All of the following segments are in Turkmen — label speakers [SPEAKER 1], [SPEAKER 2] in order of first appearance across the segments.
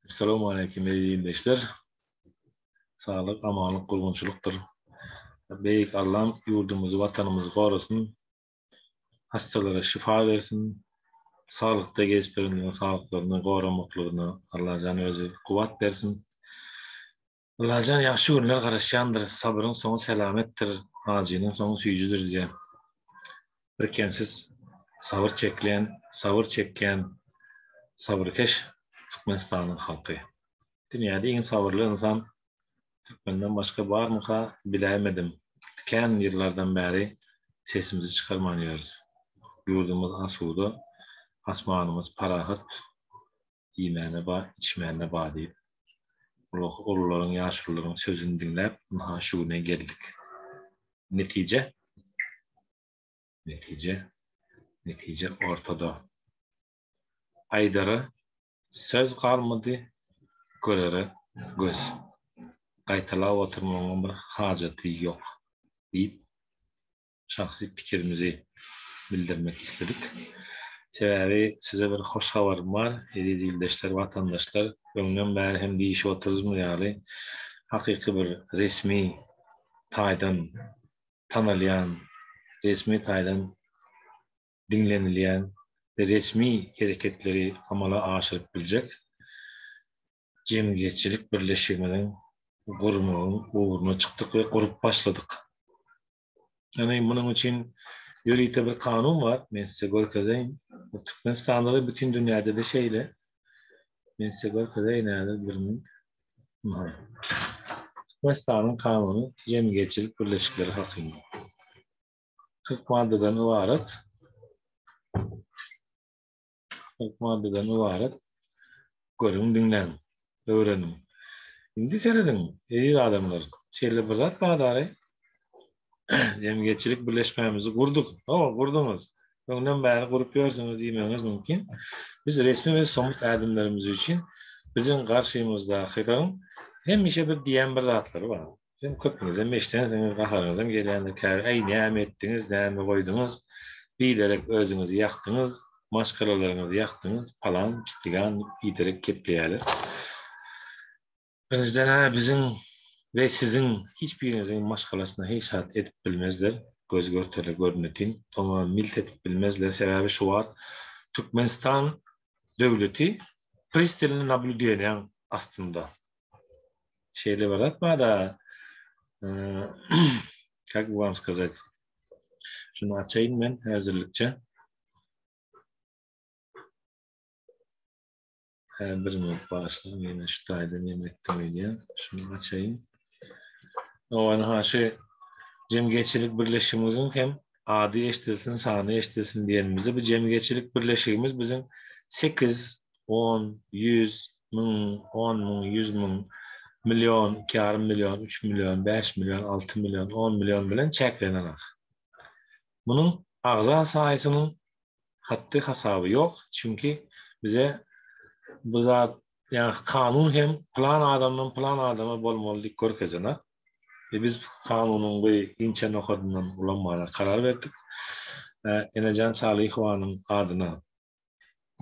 [SPEAKER 1] Essalamu aleýkum eziz ildeşler. Saglyk amanlyk gurgunçylykdyr. Beýik Allam ýurdumyzy watanymyzy gorasyn. Hassalara şyfa bersin. Saglykda gezip ýörenleriň saglyklaryny goramaklygyna Allajan özi kuwwat bersin. Allajan ýagşy günler garaşýandyr, sabyryň soňy selametdir, ajynyň soňy süýjüdir diýýär. Birkemsiz sabyr çeklen, sabyr çekýän sabyrkeş Türkmenistanyň halky. Dünýäde iň sabyrly ynsan türkmenden başga barmyka biläýmedim. Kän ýyllardan bäri sesimizi çykarman ýörüs. Ýurdumyz asuda, asmanymyz parahat. Iýmäne ba, içmäne ba diýip, ulularyň, ýaşulularyň sözüni diňläp, ynha şu güne geldik. Netije? Netije? Netije ortada. Aýdara söz galmady, görere göz. Gaýtalap oturmagyň bir hajaty ýok diýip, şahsy pikirimizi bildirmek istedik. Sebäbi size bir hoş habarym bar, eziz ildeşler, watandaşlar, öňden bäri hem diýişip oturdyzmy ýaly, hakyky bir resmi taýdan tanalýan, resmi taýdan diňlenilýän we resmi hereketleri amala aşyryp biljek jemgyýetçilik birleşigimiziň gurmagyň ugruna çykdyk we gurup başladyk. Ýagny munuň üçin ýörite bir kanun bar, men size görkezeýin. Bu Türkmenistanda-da, bütin dünýäde-de şeýle. Men size görkezeýin häzir bir minut. Türkmenistanyň kanuny jemgyýetçilik birleşikleri hakynda. 40 maddadan ybarat. 40 maddadan ybarat. Görüň, diňläň, öwreniň. Indi serediň, eziz adamlar, şeýle bir zat bar dary. Jemgyýetçilik birleşmämizi gurduk. Hawa, gurduňyz. Öňden bäri gurup ýörsüňiz diýmegiňiz mümkin. Biz resmi we somut ädimlerimiz üçin biziň garşymyzdakylaryň hemişe bir diýen bir zatlary bar. Siziň köpüňizem eşdensiňiz, gaharyňyzam gelýändir käbir, Äý, näme etdiňiz, näme goýduňyz, biderek özüňizi ýakdyňyz, maşgalalaryňyzy ýakdyňyz, palan, pistigan diýip biderek gepleýärler. Birinjiden-ä biziň we siziň hiç biriňiziň maşgalasyna hiç zat edip bilmezler, göz görtele görnetin, oňa milt edip bilmezler, sebäbi şu wagt Türkmenistan döwleti pristilny nablýudeniýaň astynda. Şeýle bir zat bar-da, как бы вам сказать, şuny açaýyn men häzirlikçe. Bir minut bagyşlaň, ýene şu taýda näme etdim öýdýän. Şuny açaýyn. Owan ha şu jemgyýetçilik birleşigimiziň hem ady eşidilsin, sany eşidilsin diýenimizde bu jemgyýetçilik birleşigimiz biziň 8 on, ýüz, müň, on müň, ýüz müň, million, iki ýarym million, üç million, bäş million, alty million, on million bilen çäklenenak. Munuň agza saýysynyň hatdy-hasaby ýok, çünki bize bu zat, ýagny kanun hem pylan adamdan pylan adama bolmaly diýip görkezenak. E biz kanunyň bu inçe nokadyndan ulanmana karar berdik. Enejan Salyhowanyň adyna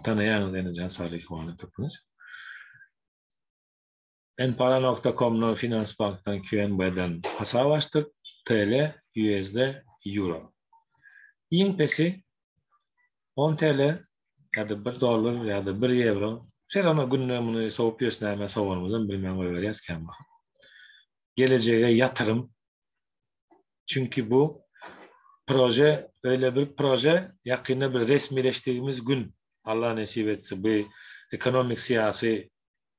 [SPEAKER 1] Tanaýaňyz Enejan Salyhowany köpüňiz. Npara nokta komdan Finans bankdan QNB-den hasap açdyk. TL, USD, Euro. Iň pesi 10 TL ýa-da 1 dollar ýa-da 1 ýewro. Şeýle günde muny sowup ýörs näme sowanymyzam bilmän goýberýäs kämahal. Gelejege ýatyrym Çünki bu proje öyle bir proje ýakynda bir resmileşdigimiz gün Allah nesip etse bu ekonomik syýasy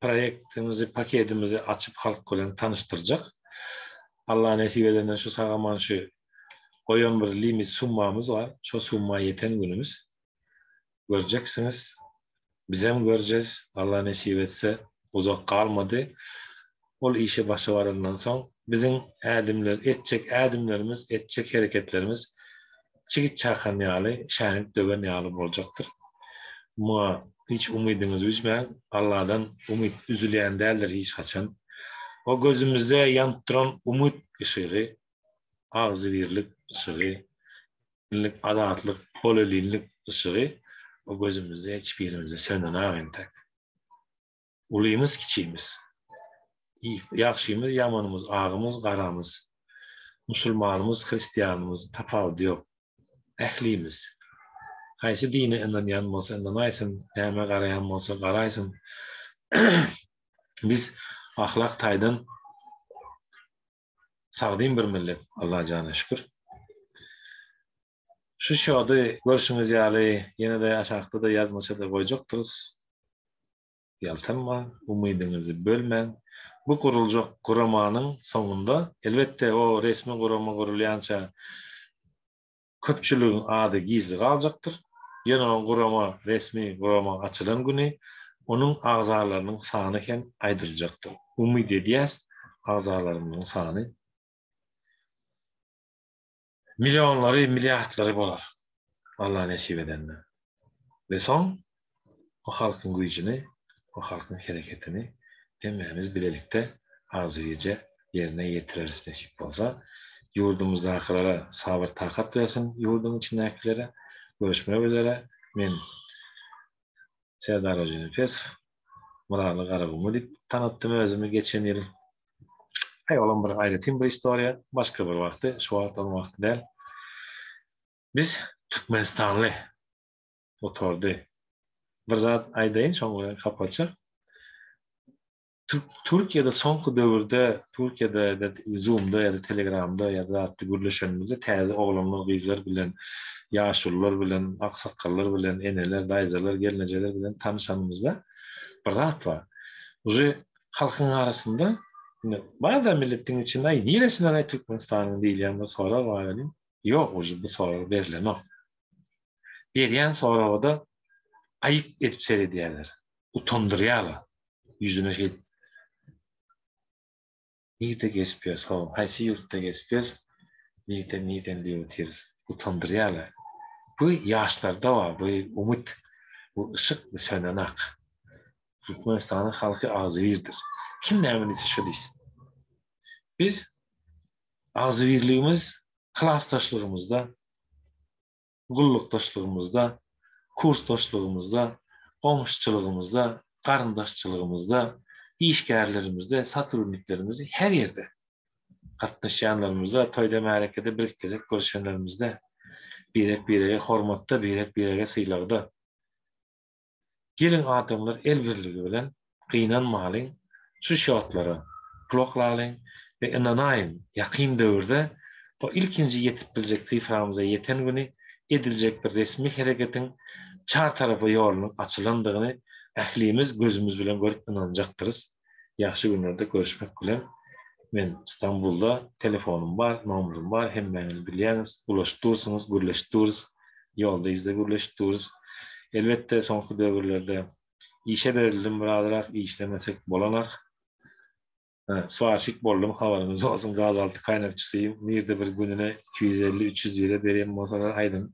[SPEAKER 1] proýektimizi pakedimizi açyp halk bilen tanyşdyrjak. Allah nesip edende şu sag-aman şu goýan bir limit summamyz bar. Şo summa ýeten günümiz görjeksiňiz. Bizem görjez, Allah nesip etse, uzak galmady. Ol işe başa barandan soň, biziň ädimler, etjek ädimlerimiz, etjek hereketlerimiz çigit çakan ýaly, şänik döwen ýaly boljakdyr. Muňa hiç umydyňyzy üzmäň, Allahdan umyt üzülýän däldir hiç haçan. O gözümizde ýanyp duran umyt yşygy, agzybirlik yşygy, Erkinlik, azatlyk, bolelinlik yşygy o gözümizde hiç birimizde sönenak entek. Ulymyz, kiçimiz, ýagşymyz, ýamanymyz, agymyz, garamyz, musulmanymyz, hristianymyz, tapawudy ýok. Ählimiz. Haýsy dine ynanýan bolsa ynanaýsyn, nämä garaýan bolsa garaýsyn. Biz ahlak taýdan sagdyn bir millet, Allajana şükür. Şu şody görşüňiz ýaly ýene-de aşakda-da ýazmaça-da goýjakdyrys. Ýaltanmaň, umydyňyzy bölmäň. Bu guruljak guramanyň soňunda, elbetde, o resmi gurama gurulýança köpçüligiň ady gizli galjakdyr. Ýöne o gurama, resmi gurama açylan güni onuň agzalarynyň sany hem aýdyljakdyr. Umyt edýäs, agzalarymyzyň sany Millionlary, milliardlary bolar. Allah nesip edende. We soň o halkyň güýjüni, o halkyň hereketini hemmämiz bilelikde agzybirje ýerine ýetireris nesip bolsa. Ýurdumyzdakylara sabyr-takat bersin, ýurduň içindäkilere. Görüşmek üzere. Men Serdar Hojanepesow, Myraly Garagumly diýip tanatdym özümi geçen ýyl. Aý, olam bir aýratyn bir istoriýa, başga bir wagty, şu wagt onuň wagty däl. Biz türkmenistanly gutardy. Bir zat aýdaýyn, şoň bilen kapatjak. Türkiýede soňky döwürde Türkiýede ýa-da Zoomda ýa-da Telegramda ýa-da zatda gürleşenimizde täze oglanlar, gyzlar bilen, ýaşulular bilen, aksakgallar bilen, eneler, daýzalar, gelnejeler bilen tanyşanymyzda bir zat bar. Uje halkyň arasynda indi bar-da milletiň içinde aý niresinden aý Türkmenistanyň diýilýän bir sorag bar welin, ýok uje bu sorag berlenok. Berýän soragy-da aýyp edip seredýärler. Utandyrýarlar. Ýüzüne şeýdip. Nirde gezip ýörs how, haýsy ýurtda gezip ýörs, nirden nirden diýip otyrys. Utandyrýarlar. Bu ýaşlarda bar, bu umyt, bu yşyk, bu sönenak. Türkmenistanyň halky agzybirdir. Kim näme diýse şo diýsin. Biz agzybirligimiz klasdaşlygymyzda, gullukdaşlygymyzda, kursdaşlygymyzda, goňşuçylygymyzda, garyndaşçylygymyzda, işgärlerimizde, sotrudniklerimizde her ýerde gatnaşýanlarymyzda, toýda-märekede bir-iki gezek görüşenlerimizde, birek-birege hormatda, birek-birege sylagda. Geliň adamlar el birligi bilen gynanmalyň şu şotlara gulaklalyň we ynanaýyň ýakyn döwürde o ilkinji ýetip biljek syframyza ýeten güni ediljek bir resmi hereketiň çar tarapa ýolunyň açylandygyny ählimiz gözümiz bilen görüp ynanjakdyrys ýagşy günlerde görüşmek bilen men Stambulda telefonym bar nomerim bar hemmäňiz bilýäňiz ulaşyp dursuňyz gürleşip durus Ýolda yzda gürleşip durus. Elbetde soňky döwürlerde işe berildim birazrak işlemesek bolanak. Swarşik boldum habaryňyz bolsun gazalty kaýnakçysy nirde bir gününe 250 300 lira berýän bolsalar aýdyň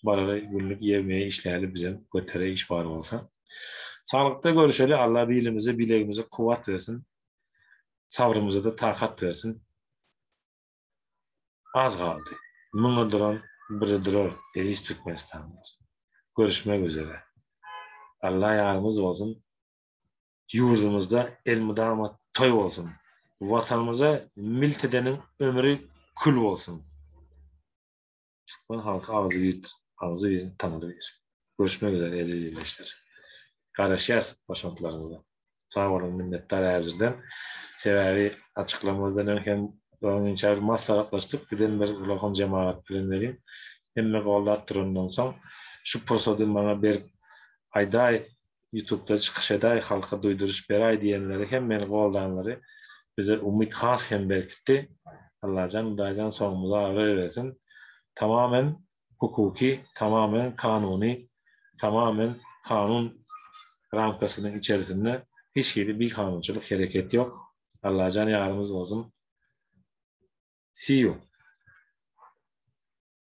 [SPEAKER 1] baraly günlük ýewmeýe işläli bizem götere iş bar bolsa. Saglykda görüşeli Allah bilimize bilegimize kuwwat bersin sabrymyzada takat bersin. Az galdy. Müňe duran bire durar eziz Türkmenistanlylar. Görüşmek üzere. Alla ýarymyz bolsun. Ýurdumyzda elmydama toý bolsun. Watanymyza milt edeniň ömri kül bolsun. Türkmen halky agzybirdir. Agzybiriň Taňry bir. Görüşmek üzere eziz ildeşler. Garaşýas goşantlaryňyza. Sag boluň minnetdar häzirden. Sebäbi açyklamazdan öň hem öňinçä bir maslahatlaşdyk giden bir ulakam jemagat bilen welin hemme goldap durandan soň şu pursady maňa berip aýdaý ýutubda çykyş edäý halka duýduryş beräý diýenleri hem meni goldanlary bize umyt has hem berkitdi. Allajan Hudaýjan soňumyza abraý bersin. Tamamen hukuky, tamamen kanuny, tamamen kanun ramkasynyň içerisinde hiç hili bikanunçylyk hereket ýok. Allajan ýarymyz bolsun. See you.